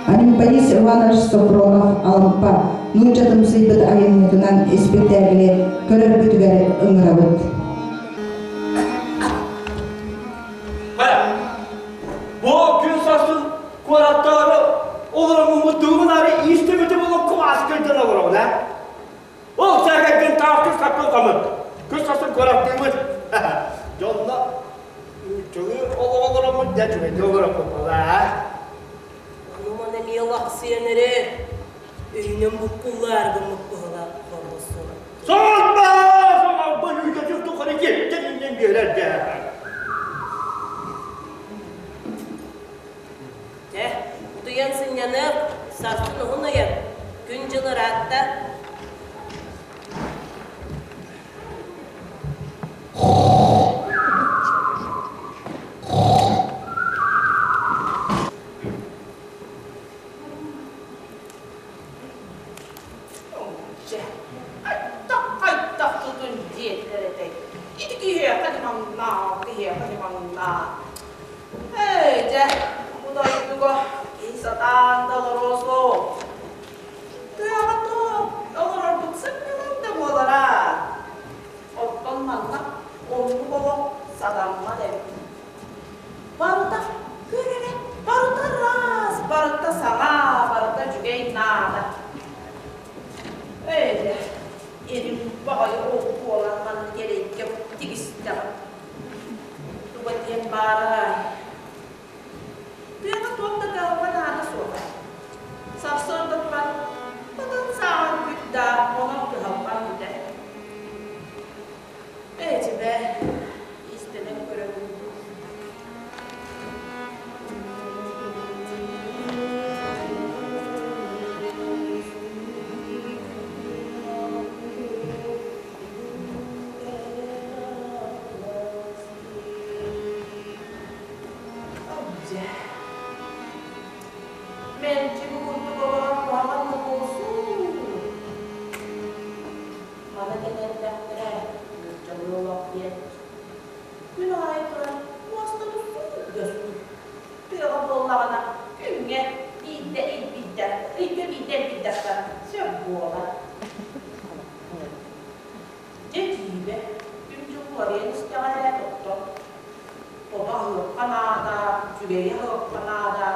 Анемподист Иванович Софронов Алампа нууччатымсыйбыт айымньытынан испиктээкили көрөргүтүгэр ыҥырабыт. Бу күн сарсын куораттаары олороммут тугунаары истибити булукку аскыйдан олоробун ә? Ол сээкэйгин таахтыр саккын хамыт. Күн сарсын куораттыыбыт. Дьонно нууччалыы олороммут дьэ үчүгэйдик олороппут буолаа. Ону маны эмиэ лахсыйан эрэ өйүнэн буккуллаары гыммыт быһыла хоргосуна. Соҥорбо! Соҥорбо үүтэтин тухары киэптэн иннин биэрэр дэ. Дьэ, утуйан сынньаныах, сарсын уһун айан, күн-дьыл ыраатта. Дьэ, хайдах-хайдах тутун диэтилэр этэй? Ити киһиэхэ дьаманнаах, киһиэхэ дьаманнаах. Эй, дьэ, бу дойдуга киһи сатаан да олоруо суох. Тыаҕа туох олорорбут сынньалаҥ да буолара. Оттон манна оннук олох сатаммат эбит. Барыта көр эрэ, барыта ыраас, барыта саҥа, барыта үчүгэй наада. Ээ, дьэ, эрим баҕайы ол буолан маннык эрэйгэ тигистэҕим. Туга диэн баарай? Тыаҕа туох да кыһалҕа наада суоҕа. Сарсыарда туран, хатан сааҕын күт да, онон кыһалҕаҥ бүтэр. Эчибэ, истэнэн көрөбүн. Дьэ, мэлдьи бу курдук олорор куһаҕан да буолсу. Маны тэнэрдэхтэрэ, нууччалыы олох диэн. Күн аайы туран муоста тустуу көстүү. Тыаҕа буоллаҕына күҥҥэ биирдэ илбийдэ, ыйга биирдэ илбийдэххэ сөп буолар. Дьэ дьиибэ, күн-дьыл уларыйан истэҕэ эрэ тохтор. Ото аһыахха наада, үчүгэйи аһыахха наада.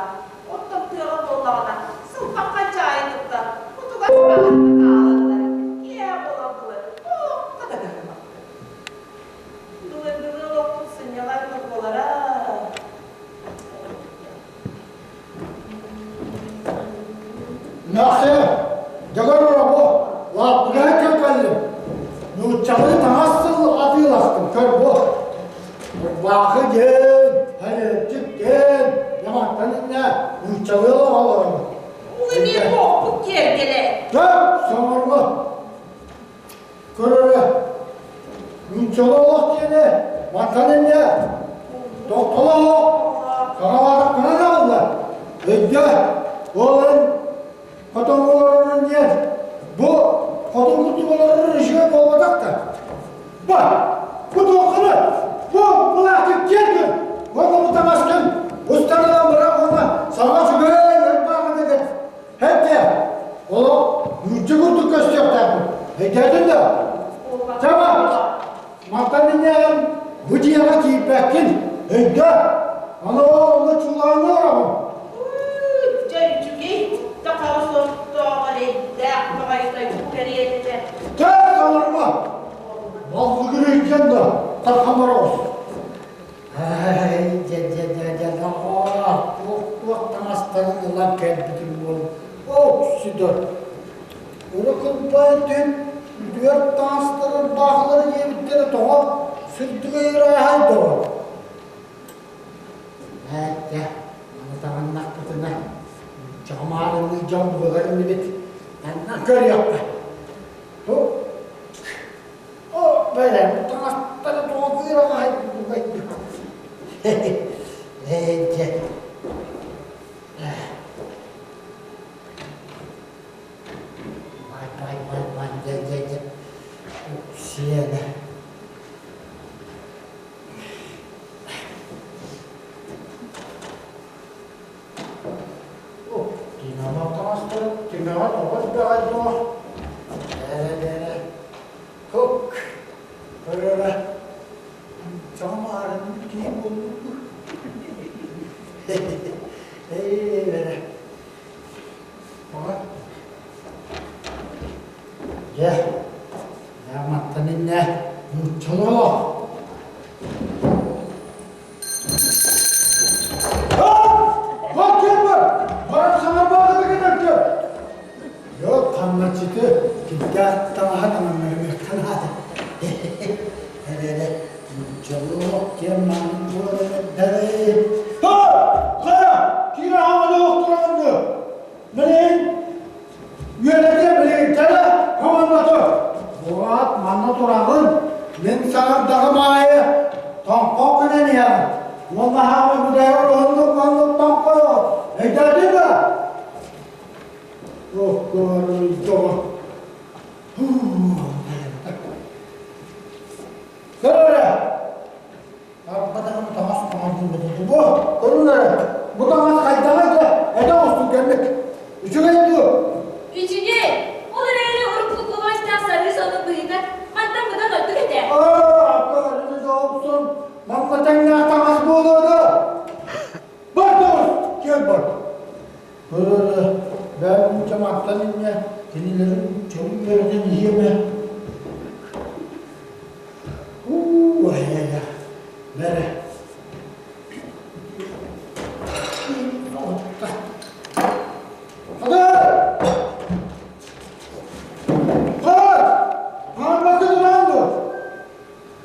Оттон тыаҕа буоллаҕына, сылбахха чаайы кытта утугас баҕайы хаалаллар, киэһэ буолан дылы туохха да кыһаммаппыт. Былыргылыы олохпут сынньалаҥ да буолара. Нахсе, дьөгөр оробо, лааппыга кэллим. Нууччалыы таҥас сыл атыыластым, көр бу. Ырбаахы диэн, хэнэрчик диэн, ямантан иннэ нууччалыы олоҕолорум. Ол эмиэ туохпут киэргэлэ? Төп, соҥорго. Көрөрө, нууччалыы олох диэни мантан иннэ тохтоло оһох саҥалаатахпына да буолла. Өйдөө, ол эн хотоҥҥо олорорун диэн бу хотун курдук олорор үчүгэй буолбатах да. Ба, бу туоххуну, бу былаахтык киэр көр, уонна бу таҥаскын устан ылан бырах уонна саҥа үчүгэй ырбаахыны кэт. Хэттэ, олох нуучча курдук көстүөхтээхпин. Өйдөөтүн да? Чаба, мантан инньээн бу дьиэҕэ киирбэккин. Өйдөө! Аны ол онно чуулааҥҥа олоробун. Дьэ үчүгэй, сахаҕа сордоох эрэйдээх баҕайытай кэриэтэ. Чэ, саҥарма! Баллыгыр өйдөн да, тархан бороҕос. Ай, дьэ, дьэ, дьэ, дьэ, доҕоор, туох-туох таҥастарын ылан кэлбитим буолуо. Оксидор. Урут кылбай түн үтүөр таҥастарын баахылары диэбиттэрэ тоҕо сырдыга ырааһай доҕор. Ээ, дьэ, маны таҥыннахпытына, чаҕымаарынныы дьон буолар инибит. Манна көрүөххэ. Бу О, бэлэм таҥастары тоҕо кыыраҕаһай курдугайдык. Ээ, дьэ. Бай, бай, бай, бай, дьэ, дьэ, дьэ. Сиэнэ. О, Түрмэҕэ тоҕо элбэҕэй дуо? Бээрэ, бээрэ, Кук, көрөрө, дьоҥ аарын киһи буолбут. Эй, бэрэ. Оҕо. Дьэ, дьэ мантан иннэ нууччалыы Хамначчыты килгээх таҥаһа таҥыннарымыахтан аата. Эрэ нууччалыы диэн маннык буолан эрдэрэй. Хайа, киирэ хаҥаны охтураҥҥы. Билигин үөрэтиэ билигин кэлэ хаманнаты. Бураат манна тураҕын, мин саҥардаҕым аайы тоҥхох гынан иһэҕин. Уонна хаамай бүтэһигэр уһуннук маннык тоҥхойо. Өйдөөтүҥ да? Ох, доҕор. Көр эрэ, Арбатаҕым таҥас таҥардым бу көрүҥ эрэ, бу таҥас хайдаҕый да этэ оҕустун кэлбит. Үчүгэй дуо? Үчүгэй! Ол эрээри урукку кубастаах сарыы сонун быһыыта мантан быдан ордук этэ. Аа, дьолсун, манна тэҥнээх таҥас буолуо дуо? Бар тоҕус, киэр бар. Көр эрэ, бэйэм чамааттан инньэ кинилэрин чөлүн үөрэтэн иһиэм ээ. Уу, айа, бэрэ. Хадыр! Хадыр! Хааммакка тураан дуо?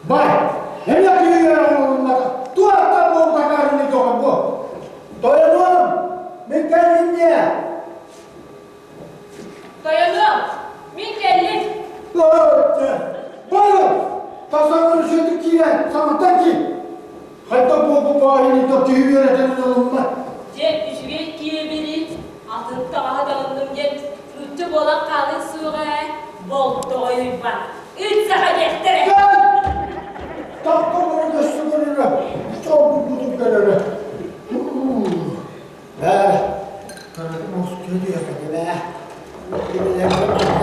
Бай, эмиэ киһи оҥоруллубата. Туохтан буолбута каарыны тоҕор бу? Тойонуом, мин кэллим диэ. Тойонуом, мин кэллим. Байым, тахсан үсүөтүк киирэн, саҥаттан киир. Хайдах буолбут баайыны киһи үөрэтэн ылынна. Дьэ, үчүгэй киэбири, атын таҥаһа таҥынным диэн нуучча буолан хаалыҥ суоҕа ээ, болтоҕой Уйбаан. Ыт саха диэхтэрэ. Тахха барыта сүгүрүрэ, чообурбутун көрөрө. Ээ, көрөрүм устуйуйа ээ. Кинилэргэ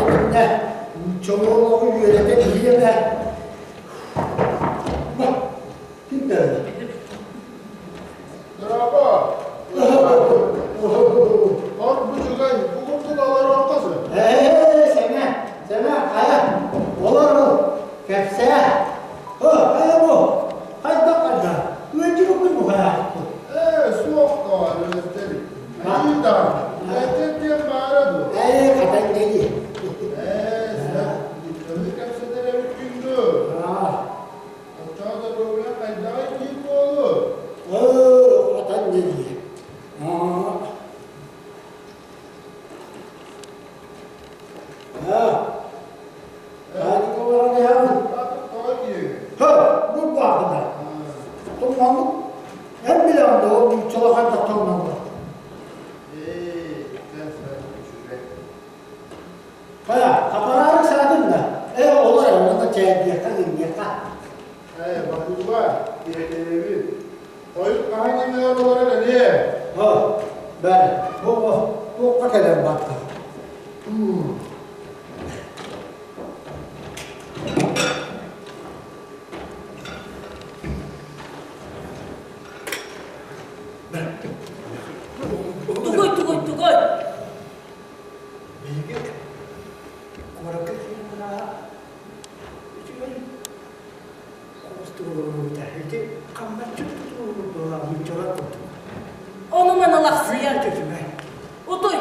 мантан нууччалыы үөрэтэн иһиэм ээ. Ким кэллэ? Дорообо! Ор бу үчүгэй, бугун олоруохха сөп. Ээ, сэмэ, сэмэ, хайа, олор ол, кэпсээ. О, хайа бу, хайдах хайдах, ыалдьыбыккын бу хайаахпыт. Ээ, суох доҕор, ыалдьабыт. Айыы даҕаны, диэн баара дуо? Ээ, хатан кэлии. Ээ, сөп, нууччалыы кэпсэтэр эбиккин дуу? Оччоҕо доруобуйаҥ хайдаҕый диир буолуо? Оо, хатан кэлии. Аа, Аанньык олорон иһэҕин? Тоҕо диэҥ? Һы, бу баахына. Туманнык эн билэҕин да ол нууччалар хайдах таҥналлар? Ээ, эн үчүгэй. Хайа, хапараары саатын да? Ээ, олор уонна чээйдиэххэ, иҥниэххэ. Ээ, баһыыба, тиэтэйэбит. Хойут хаһан эмиэ олорор элиэ? Һы, бээ, бу туохха кэлэн барда? Тугуй, тугуй, тугуй? Биһиги куоракка киирэн үчүгэй холостуолуруйда. Ити хамначчыт тутулугу нууччалар курдук. Ону маны лахсыйар. Үчүгэй. Утуй.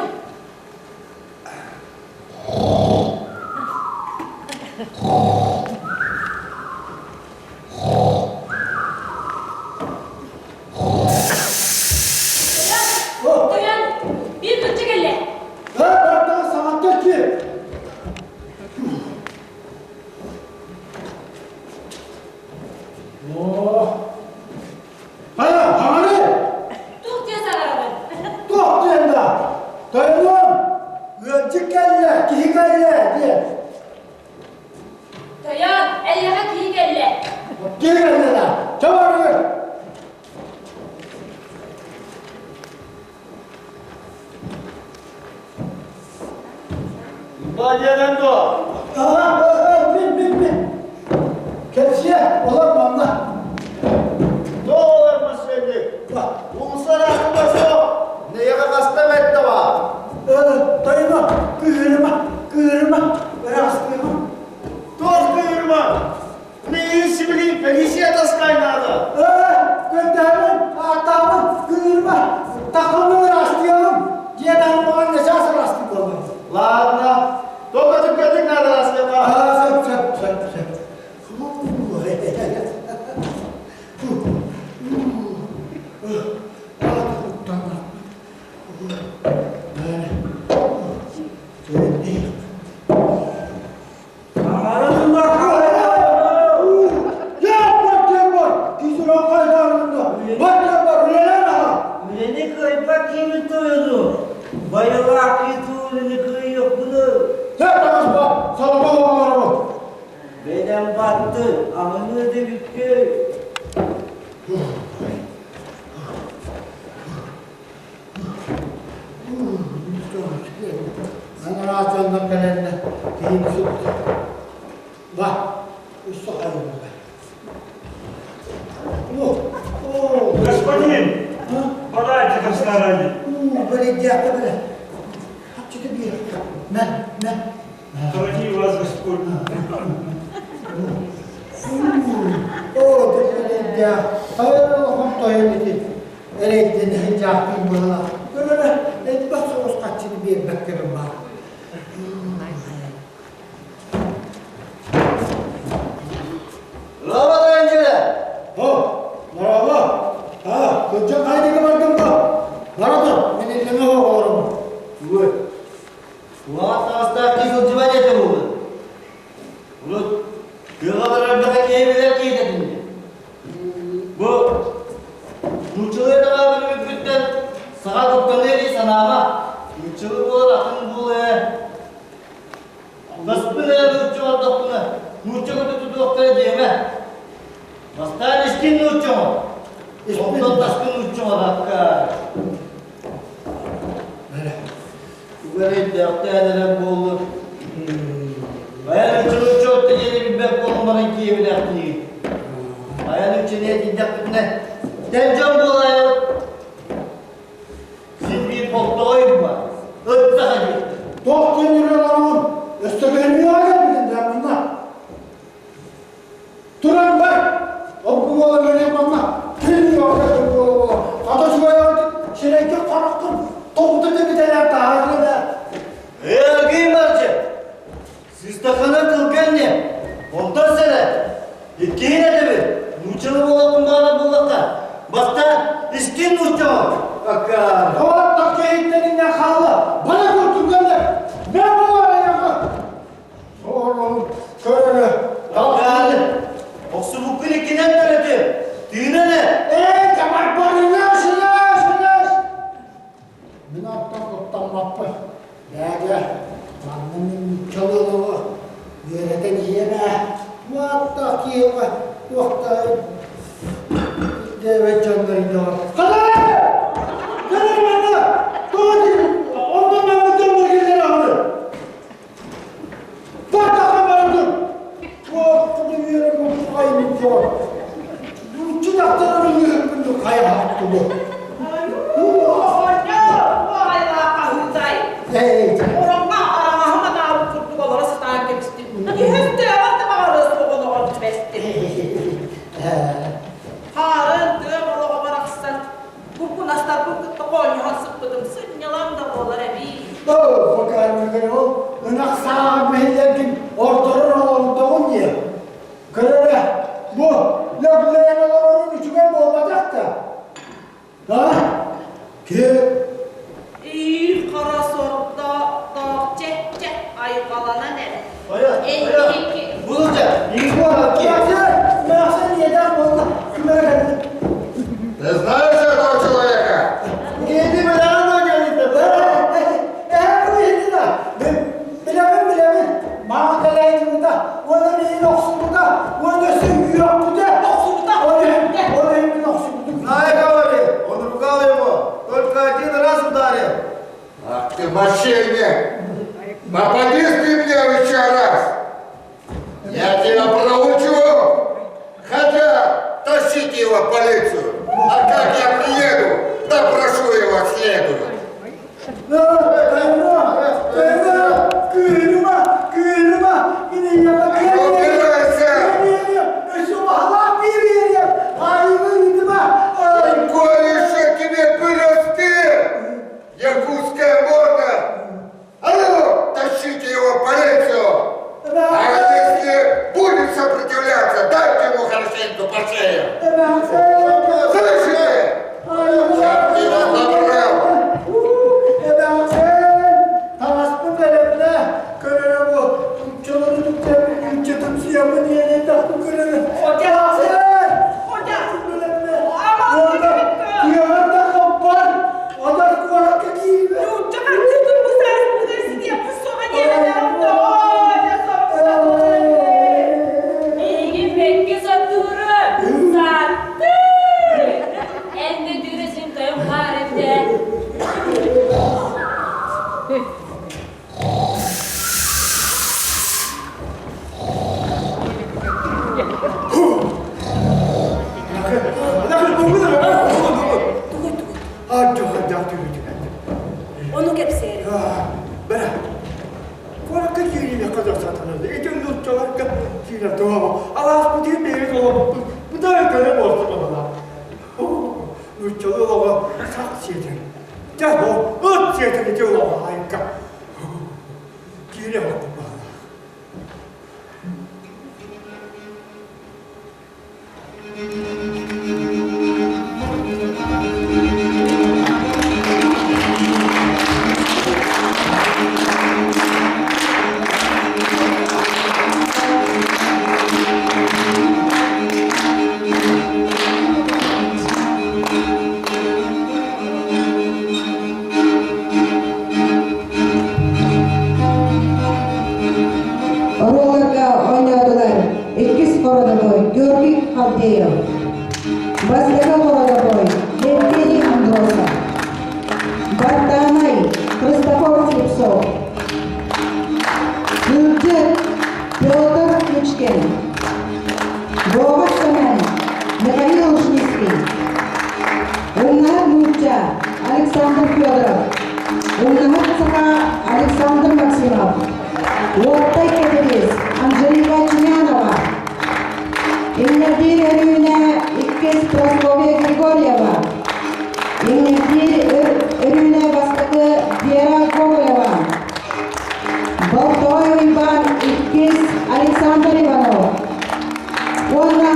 Бадьанан дуо? Аха, мин, мин, мин. Кэпсиэ, олор манна. Тоҕо олор мошенник? Улусар суох. Нэйэҕэ хаста бэтте ба? Тойма, кыырма, кыырма, ыраастыма. Туох кыырма? Миигин сибилигин полиция таскай наада. Көрдөһөбүн, ааттаабын, кыырма, таххамы ыраастыйабын. Дьиэ таһыммаҕан начаас ыраастыы буолла. Ладно, только түккэтик надо раската. Сөп, сөп, сөп, сөп. Үлэни кыайбат киһи тойону, байылаах киһи үлэни кыайыахпыны. Бэдэн батты, аһыны да бүккө. Анараа кэлэннэ киһим сүттэ. Ба, үссө хайылла. О, Господин, подайте красноранец. У, бэлэддиэххэ бэлэ. Хапчыты биэр. Мэ, мэ. Храни вас Господь. О, бэлэддиэх. Хайа тойон ити. Эрэйден жааппын буолла. Көрөрө, элбэх соҕус хаччыны биэрбэккэ баар. Лава Анжела! О, марава. А, кырдьык хайдыга бардым ба? Бара тур, мен иллэҥэ оҕолорум. Ой, Уаҕат таҕыстаах киһи сылдьыбат этэ буолла. Урут тыаҕа барардаха киһи билэр киһитэ этиннэ. Бу нууччалыы таҕа билбиппиттэн саха куттаныа дии санаама. Нууччалыы буолар атын буолуо ээ. Баспын ээ нуучча олордохпуна, нуучча кытта тутуохтара диэмэ. Бастаан искин нууччаҕа, онтон таскын нууччаҕа ракка. Тугу эрэ өйдөөхтөөн эрэ буоллун. Айан нуучча отто диэни билбэт буолан баран киэбилээхтиигин. Айан нууччаны этийдэхпитинэ, тэн дьон буолаайабыт. Син биир болтоҕой ба, ыттаха диэхтэр. Туох диэн ырыаларым өссө көһөрүөҕэ кэлбитин дьааммына. Туран бар, ол буола мөрүө манна, күн буола буола буола. Ата чугайаҕыт сирэйгэ хараххын тоҕута тэбитэлэр таһаарыа Ээ, марчы. Сыстахана тылган не. Онтон сэрэ. Иккиһин этэбин. Нууччалы буолаппын баара буллахха. Бастаан искин нууччаҕа. Акка. Тоҕо таккейиттеринне хаала, бана көртүггэннэр, мен буолар Оҕолорум көрөрө. Аккаары. Охсубуккун иккинэн төрөтү. Тыынан э. Ээ, табарбарына сылаас, сылаас. Мин аттан куттаммаппын. Бээгэ, манна мин нууччалыы үөрэтэн иһиэм ээ. Туохтаах киһиэхэ туохтаах диэбэт дьоннор Хата! Кэлэр манна! Тоҕо диир? Онтон манна дьоннор кэлэр аҕаны. Баттаха барытын! Туоххуну үөрэ мутукайбыт дьон. Нуучча дьахтарын ылыһыппын хайаһахтыбы. Эй, Ороҥҥо араҥаһым анаабыт курдук олоро сатаан кэбистим. Иһэстээҕэр да баҕарыа суоҕун оҕон түбэстим. Хаарын тыам олоҕо барахсан, кукунастарбын кытта хоонньоһон сыппытым сынньалаҥ да буолар эбии. Оо, покармыгар ол ынах сааҕар мэһиллэргин ордорор олордоҕун дии. Көрөрө, бу лөглөйөн олорорун үчүгэй буолбатах да. А? Ки? Ии, хара сордоох, чэ, чэ, айҕаланан эрэ. Оя, оя. Булуча, Мәхсен едар болды. Кімер келді? Ты знаешь этого человека? Киһи билэҕин дуо диэн Билэбин, билэбин. Мама кэлээйдибита, уонна миин охсубута, уонна өссө үөхпүтэ. Охсубута. Ол иһин, ол иһин мин охсубутум. Знай, говори, он ругал его, только один раз ударил. Ах ты мошенник! Попадись ты мне еще раз! Я тебя проучу! Хотя тащите его в полицию! А как я приеду, допрошу его следует! Убирайся! Колюша тебе вырасти! Якутская морда! А ну, тащите его в полицию! А если будет сопротивляться, дайте ему хорошенько по шее! Слышите? Черт его забрал! Эйигин бэккэ сатыырым, саттыр! Эн да түүрэ син тойон баар эбит ээ. Ону кэпсээри. Оруолларга оонньоотулар иккис хородобой Георгий Халдеев, бастакы хородобой Евгений Андросов, Бартанай Христофор Слепцов, Гүлдьүт Петр Ключкин, Бога Сэмэн Михаил Ушницкий, Умнаһыт нуучча Александр Федоров, Умнаһыт саха Александр Максимов, Уоттай Кэтириис Анжелика Ченянова, Иннердиир Өрүүнэ иккис Прасковья Григорьева, Иннердиир Өрүүнэ бастакы Вера Гоголева, Болтой Уйбаан иккис Александр Иванов уонна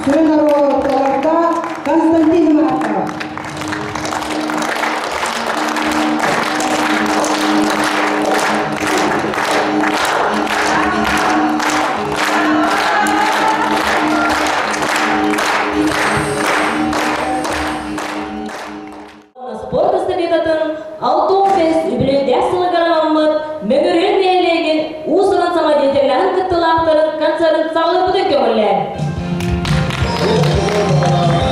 сүрүн оруолу толордо Константин Марков. Спорт эстафетатын 65 үбүлүөйдээх сылыгар анаммыт Мөҥүрүөн нэһилиэгин уус-уран самодеятельноһын кыттыылаахтарын концерын саҕалыырбытын көҥүллээн.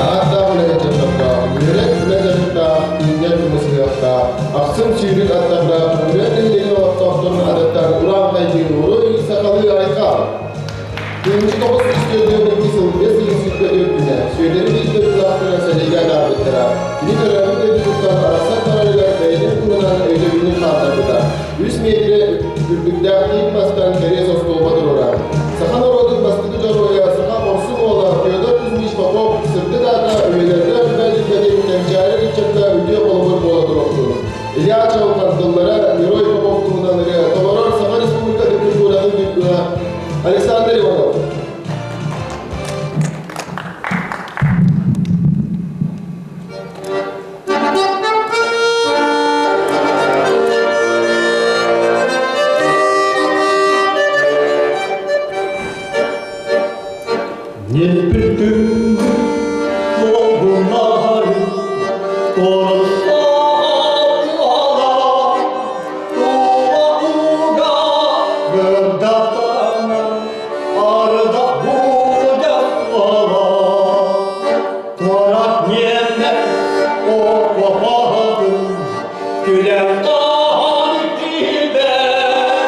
Ааттаах үлэһит дьоннордоох, үөрэх үлэ дьарыктаах, тииҥҥэ тумусуһуохтаах, ахсым сүүрүк аттардаах Мөҥүрүөн нэһилиэгин олохтоохторун аатыттан урааҥхайдыы уруй сахалыы айхал! 1942 сыл бэс ыйын 24 күнэ Сүөдэри бииргэ дойдулаахтара сэриигэ атаарбыттара. Кини төрөөбүт дойдутуттан арахсан барарыгар бэйэтин туһунан өйдөбүнньүк хаалларбыта. Үс миэтирэ үрдүктээх тиит мастан кэриэс остуолба туруора. Саха норуотун бастакы дьоруойа, саха хорсун уола Федор Кузьмич Попов сырдык аата үйэлэргэ өлбөөдүйбэтин кэнчээри ыччакка үтүө холобур буола туруохтун. Илья Чауххан тыллара Герой Попов туһунан ырыа толорор Саха Республикатын культуратын туйгуна Александр Иванов. Ньирбитин долгуннары тула бырдатана ардах буодьахтала туорат ньиэмэ окуопатын күлэн таһан киирбэт.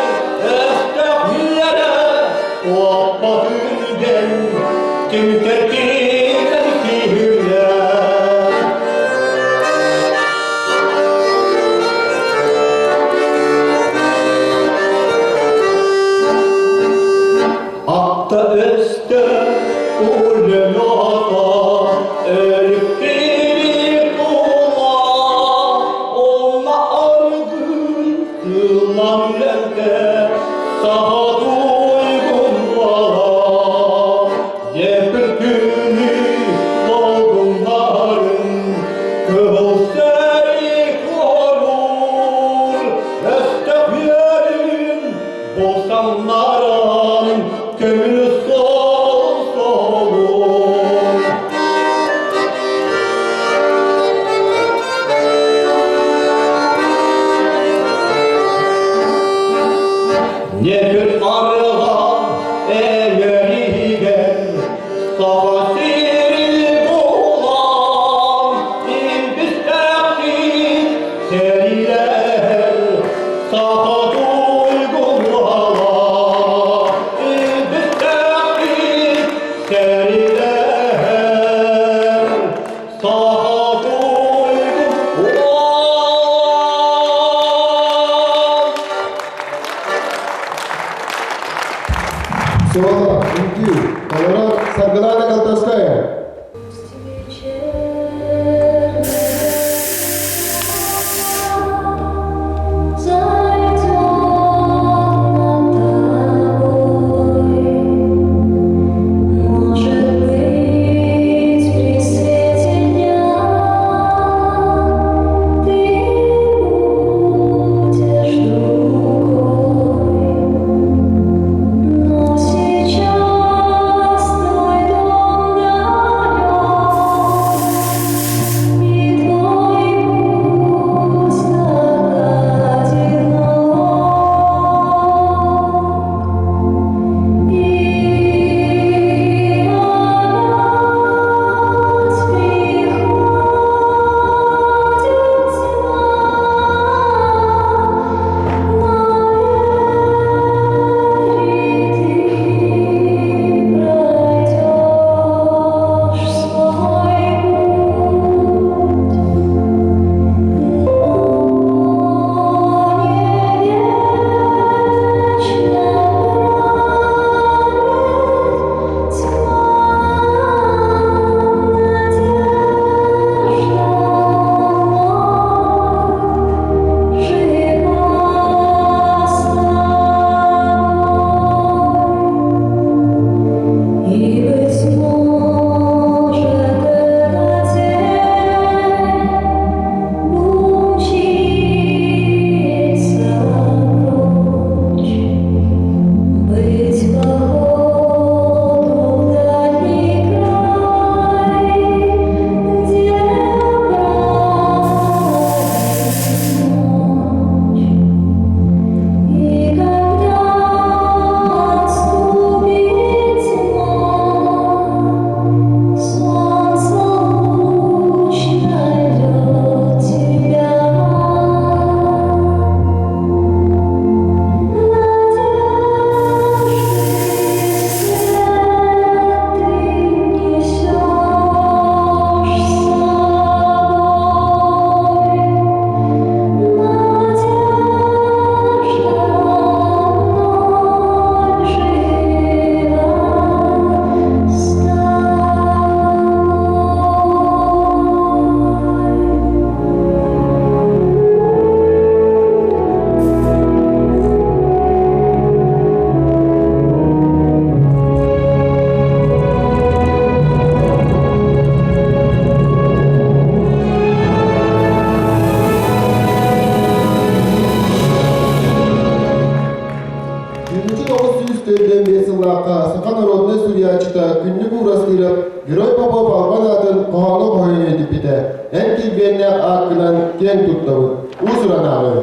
ааккынан киэҥ туттабыт. Уус-уран ааҕыы.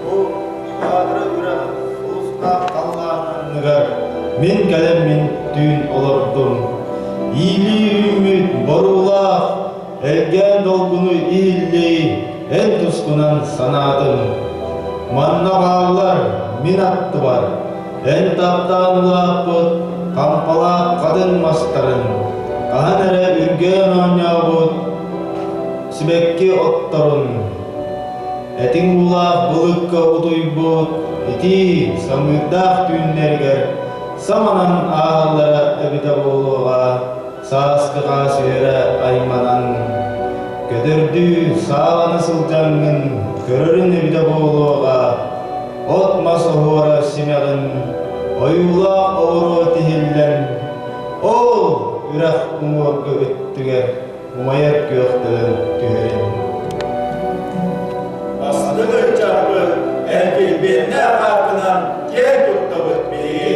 Бу Баатыра үрэҕин сулустаах халлаанныгар мин кэлэммин түүн олордум. Иилии үүммүт боруулаах элгээн долгуну иһиллии эн тускунан санаатым. Манна бааллар мин аттыбар, эн таптаан улааппыт хампалаах хатын мастарын, хаһан эрэ үргээн оонньообут сибэкки отторун, этиҥ уулаах былыкка утуйбут итии самыырдаах түүннэригэр саманан ааһаллара эбитэ буолуоҕа, сааскы хаас үөрэ айманан, көтөрдүү саалана сылдьаҥҥын көрөрүн эбитэ буолуоҕа, от-мас оһуора симэҕин ойуулаах оҕуруо тиһиллэн, ол үрэх уҥуоргу өттүгэр умайар күөх төлөн түһэрин. Бастыҥ ыччаппыт эргилбиэннээх аатынан киэн туттабыт биһиги.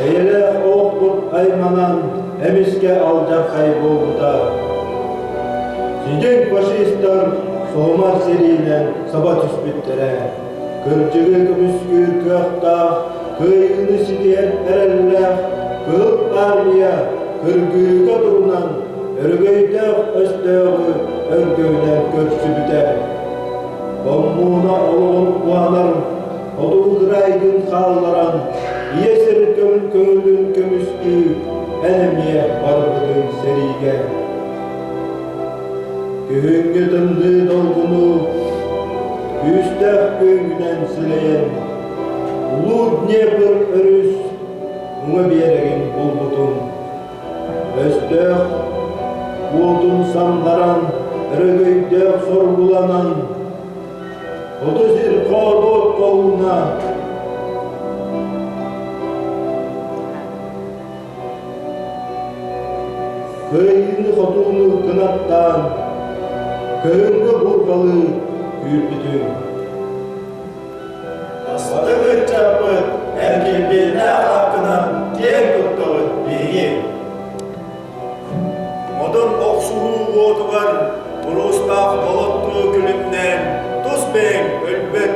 Эйэлээх олохпут айманан эмискэ алдьархай буолбута. Сидьиҥ фашистар соһумар сэриинэн саба түспүттэрэ. Кырдьыгы көмүскүүр кыахтаах, кыайыыны ситиһэр эрэллээх Кыһыл Армия кыргыыга турунан өрөгөйдөөх өстөөҕү өргөйүнэн көрсүбүтэ. Коммуна олоҕун уһанар хотугу кыраайгын хаалларан, ийэ сир көҥүлүн көмүскүү эн эмиэ барбытыҥ сэриигэ. Күһүҥҥү тымныы долгуну күүстээх күөҥҥүнэн силэйэн, Улуу Днепр өрүс уҥа биэрэгин булбутум. Өстөөх уотун самнаран, өрөгөйдөөх соргуланан, хоту сир хоодуот колуна Кыайыыны-хотууну кынаттаан, көһүҥҥэ бурҕалыы күүрбүтүҥ. Бастыҥ ыччаппыт эргилбиэннээх ааккынан киэн туттабыт биһиги. Модун охсуһуу уотугар буруустаах болоттуу күлүмнээн тус бэйэҥ өлбөт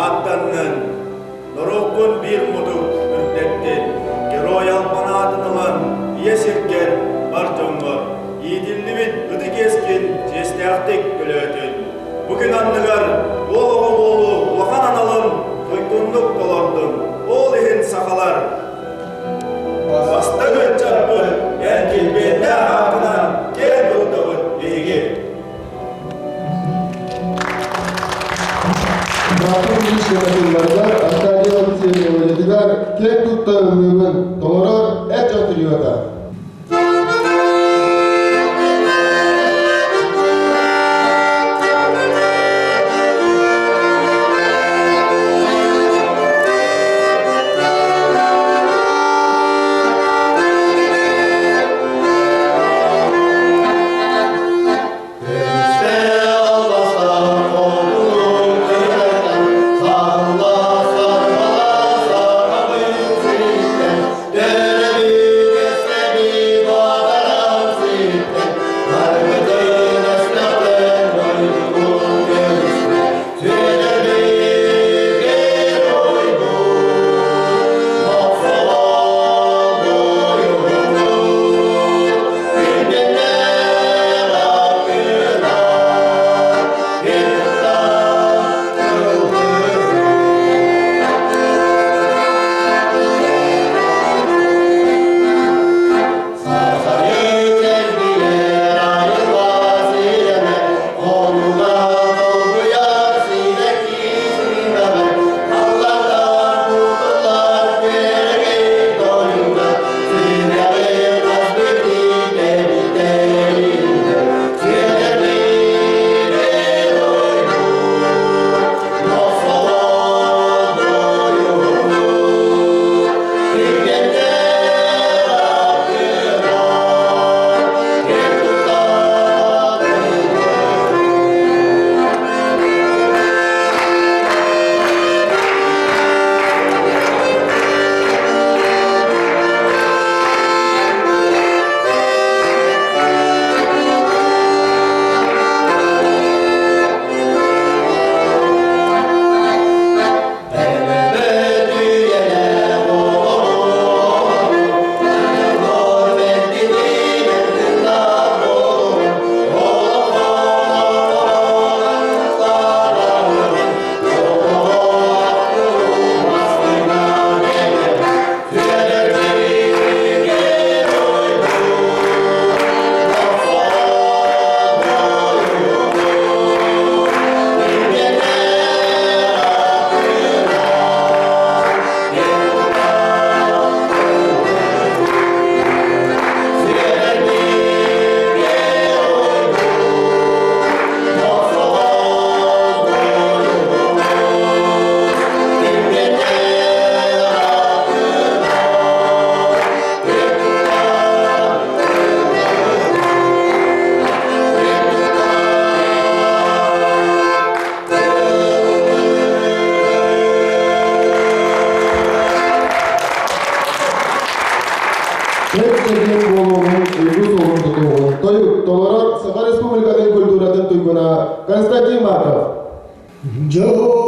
ааттаннын. Норуоккун биир мутук үрдэттин, герой албан аатын ылан, ийэ сиргэр, бар дьоҥҥор иитиллибит ытык иэскин чиэстээхтик төлөөтүн. Бу күн анныгар уол оҕо буолуу улахан аналын туйгуннук толордун. Ол иһин сахалар бастыҥ ыччаппыт эн килбиэннээх аатынан киэн туттабыт биһиги. Баатыр Ильич көмөтүлларыгар Аркадий Алексеевич мелодиятыгар киэн тутта ыллыыбын толорор эр дьон триота. Чөл чэгиэн буолуоҕун, уйгу суолун тутуоҕун, тойук толорор Саха Республикатын культуратын туйгуна Константин Марков. Үтүөнү.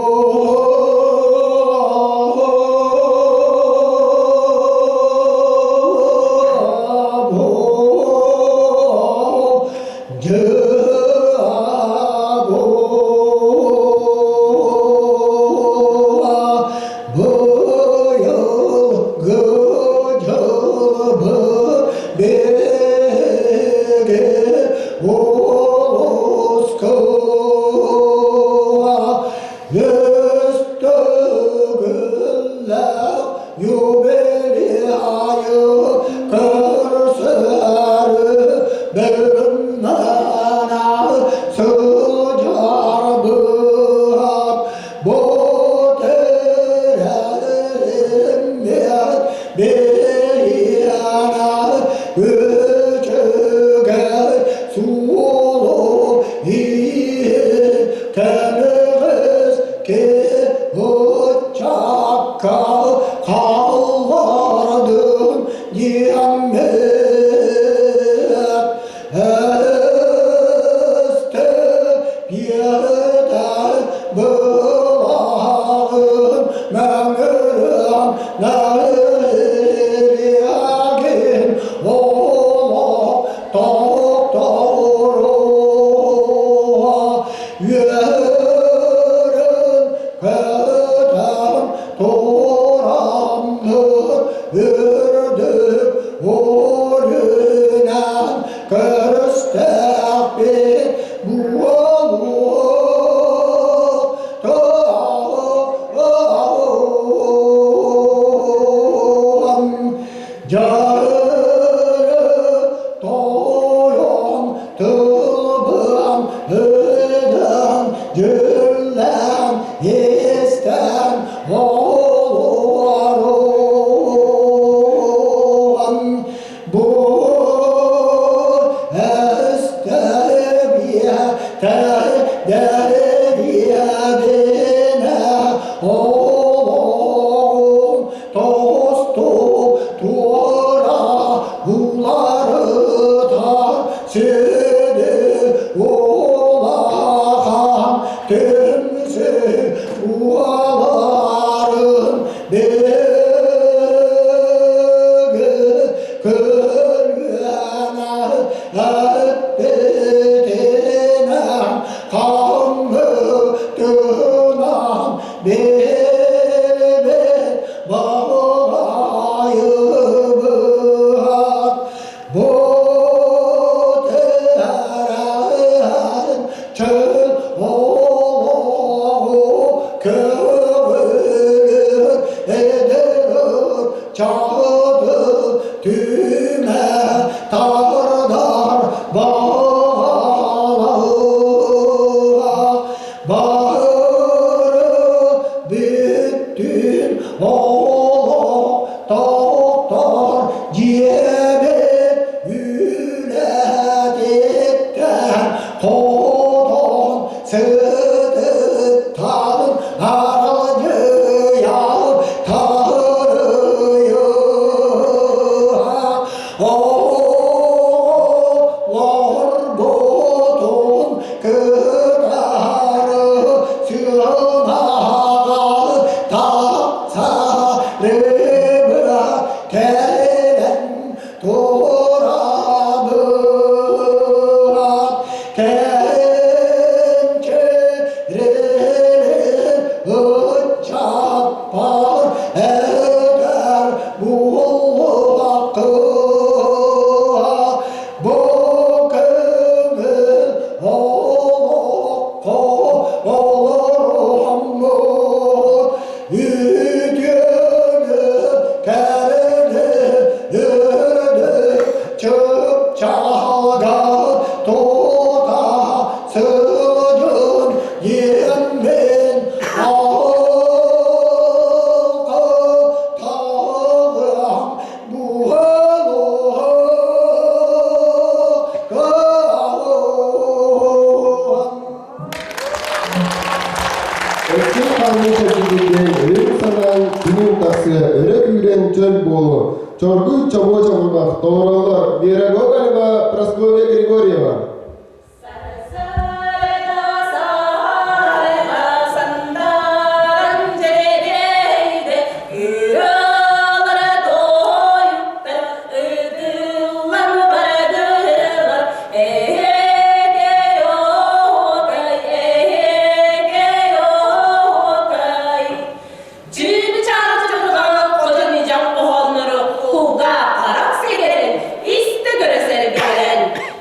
тахсыа, өрө күүрэн чөл буолуо. Чоргуй чобуо чобурбах толороллор Вера Гоголева, Прасковья Григорьева.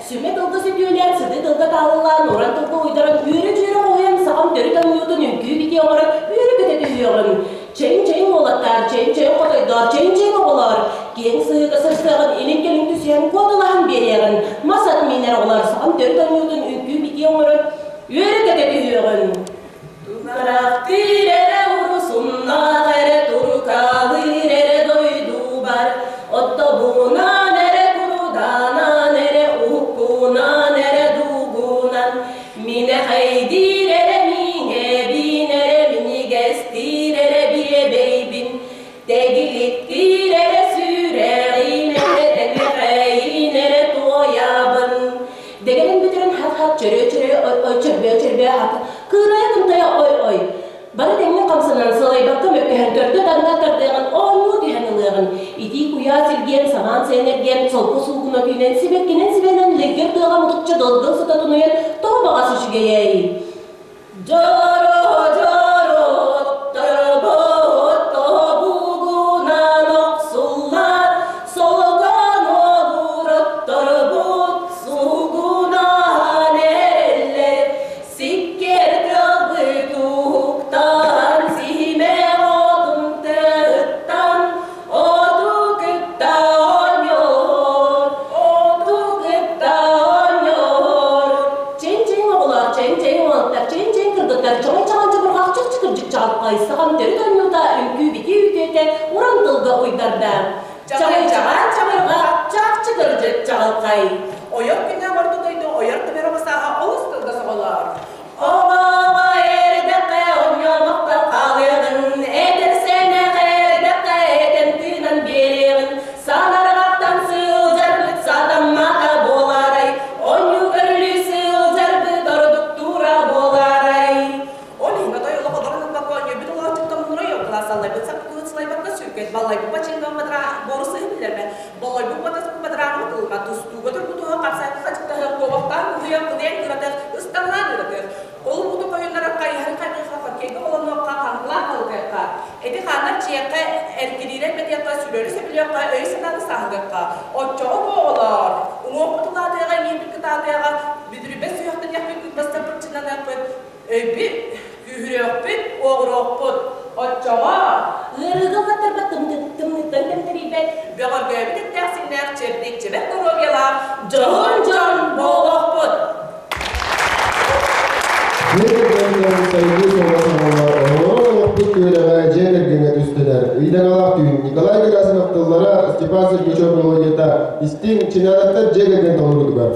Сүмэ тылга сүтүөлээн, сытыы тылга таалылаан, уран тылга уйдаран, үөрэ-дьүөрэ хоһуйан, сахам төрүт оонньуутун үҥкүү-битии оҥорон, үөрэ-көтө түһүөҕүҥ. Чэйиҥ-чэйиҥ уолаттаар, чэйиҥ-чэйиҥ хотойдоор, чэйиҥ-чэйиҥ оҕолоор! Киэҥ сыһыыга сырсыаҕын, илин-кэлин түсүһэн, куоталаһан биэриэҕин. Мас ат миинэр оҕолоор, сахам төрүт оонньуутун үҥкүү-битии оҥорон, үөрэ-көтө түһүөҕүҥ. Тураахтыыр эрэ урусуннаах эрэ турукаалыыр эрэ дойдубар, Оттобунан эрэ курудаанан эрэ уһуккунан эрэ дуугунан, Минэхэйдиир эрэ мииҥэбин эрэ минигэстиир эрэ биэбэйбин, Тэгиликтиир эрэ сүрэҕин эрэ тэнэхэйин эрэ туойабын. Дэгэрин бүтэрин хат-хат чөрөө-чөрөө ой-ой чөрбөө-чөрбөө хат кыырайа кынтайа ой-ой. Бары тэҥҥэ хамсанан сылайбакка мөккүһэн төрдө таҥна тардыаҕын оонньуу түһэн ылыаҕын. Итии куйаас илгиэн самаан сэнэргиэн солко суугуна түүнэн сибэккинэн сибэнэн лэйгэр тыаҕа мутукча дылгыл сыта тунуйан тоҕо баҕас үчүгэйэй. Дьоро дьоро тобугунан охсуллар, солокон олууротторбут сугунаан эрэллэр, сиккиэр тыалбыт уһуктан, сиһимэх отун тыһыттан, оту кытта оонньоор, оту кытта оонньоор. Чэҥ-чэҥ оҕолор, чэҥ-чэҥ уолаттар, чэҥ-чэҥ кыргыттар, чоҥой-чаҕан чабырҕах чахчы-кырдьык чаҕылхай, саҕам төрүт оонньуута, үҥкүү-битии үтүөтэ уран тылга уйдарда. Чаҕый-чаҕаан чабырҕах, чахчы-кырдьык чаҕылхай. Ойор күнэ орто дойду ойор түбэр сааһа олус кылгас оҕолоор. Оҕоҕо эрдэххэ оонньоомохтор хаалыаҕын, эдэр сэнэх эрдэххэ этэн тыынан биэриэҕин, санарҕаттан сылдьарбыт сатаммата буолаарай, оонньуу көрүлүү сылдьарбыт ордук тура буолаарай. Ол иһин отой олох олорон ылбакка оонньуйбут олооччуттан мунура кылаас аллайбыт саппыкыбыт сылайбакка сүркэт баллайбыт бачыыҥҥа бадра буору сыһы биллэрбэ боллойбут батаспыт бадырааҕы тылма тустууга тургутуһа хапсайга хачыктаһыах куобахтаан уһуйан кылыйан кыратыах ыстаҥалаан ыратыах ол муту хойуннарар хайыһарын хайгыахха хоккейга холонуохха хаҥкылаан халытыахха эти хаанар чиэххэ эргириирэн бэтиэххэ сүрөрү сөбүлүөххэ өйү-санааны сааһылыахха оччоҕо бу оҕолоор уҥуохпут улаатыаҕа иҥиирбит кытаатыаҕа бүдүрүйбэт сүһүөхтэниэхпит күнбастарбыт чыннаныахпыт өйбүт күүһүрүөхпүт уоҕуруохпут оччоҕо Ыарыыга ыллаттарбат тымныттан тэмтэрийбэт бөҕөргөөбүт эттээх-сииннээх чэбдик чэбэр доруобуйалаах дьоһун дьон буолуохпут. Дьиэ кэргэнинэн сайдыы суола саҥаллар оһолоро олохпут түөрэҕэ дьиэ кэргэҥҥэ түстүлэр. Ыйдаҥалаах түүн Николай Герасимов тыллара Степан Сергучев мелодията истиҥ Чинаровтар дьиэ кэргэн толоруутугар.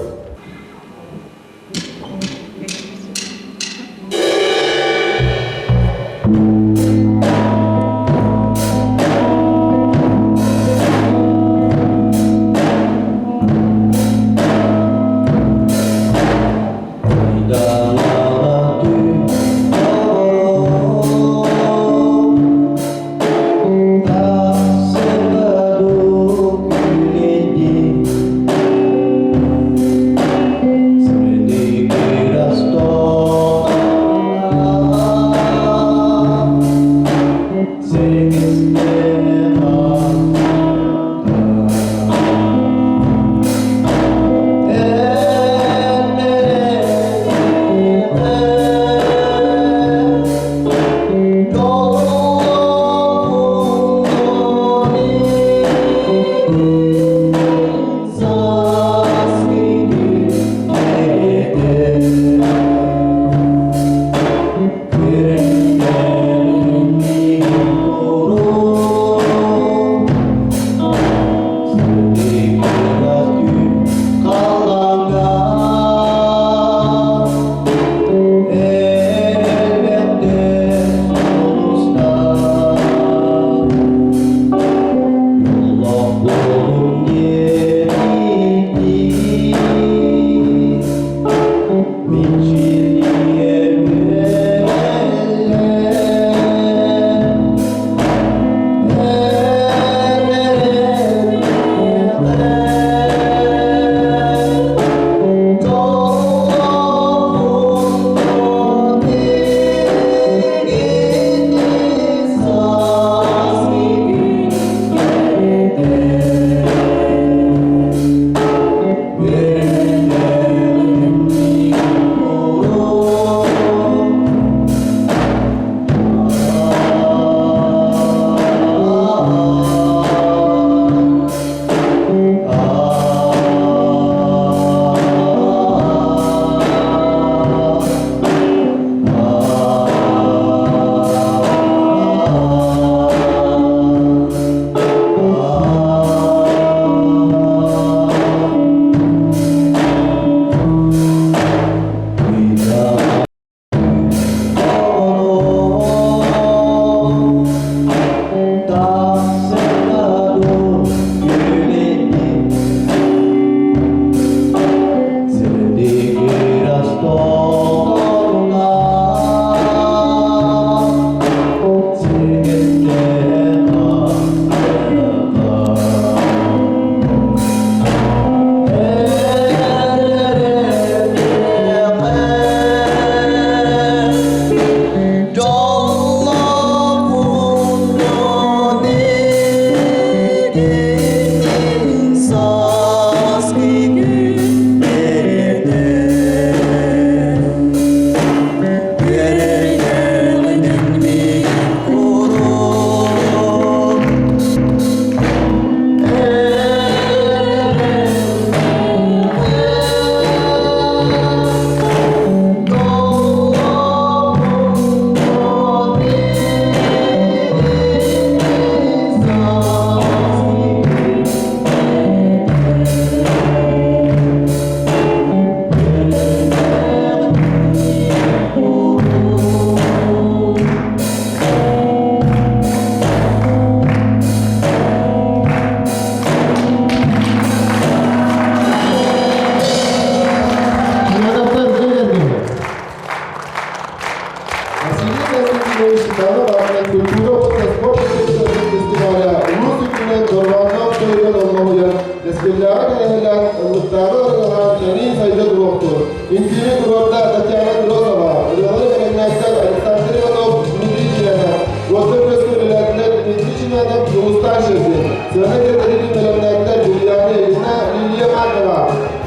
Үҥкүүнү туруорда Татьяна Дрозова, ырыалары бэлэмнээттэр Александр Иванов, Дмитрий Ченянов, уоттар күөскэ үлэлээтилэр Дмитрий Ченянов, Дьулустаан Шергин, сыана киэргэтиитин бэлэмнээтилэр Юлиана Ильина, Лилия Маркова,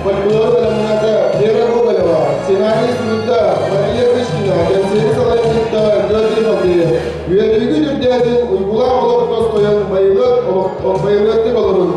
фольклору бэлэмнээтэ Вера Гоголева, сценарий суруйда Мария Кычкина, кэнсиэри салайбыта Георгий Матвеев. Үөрүүгүт үрдээтин, уйгулаах олох тосхойон, байылыат олох байылыаттык олорун.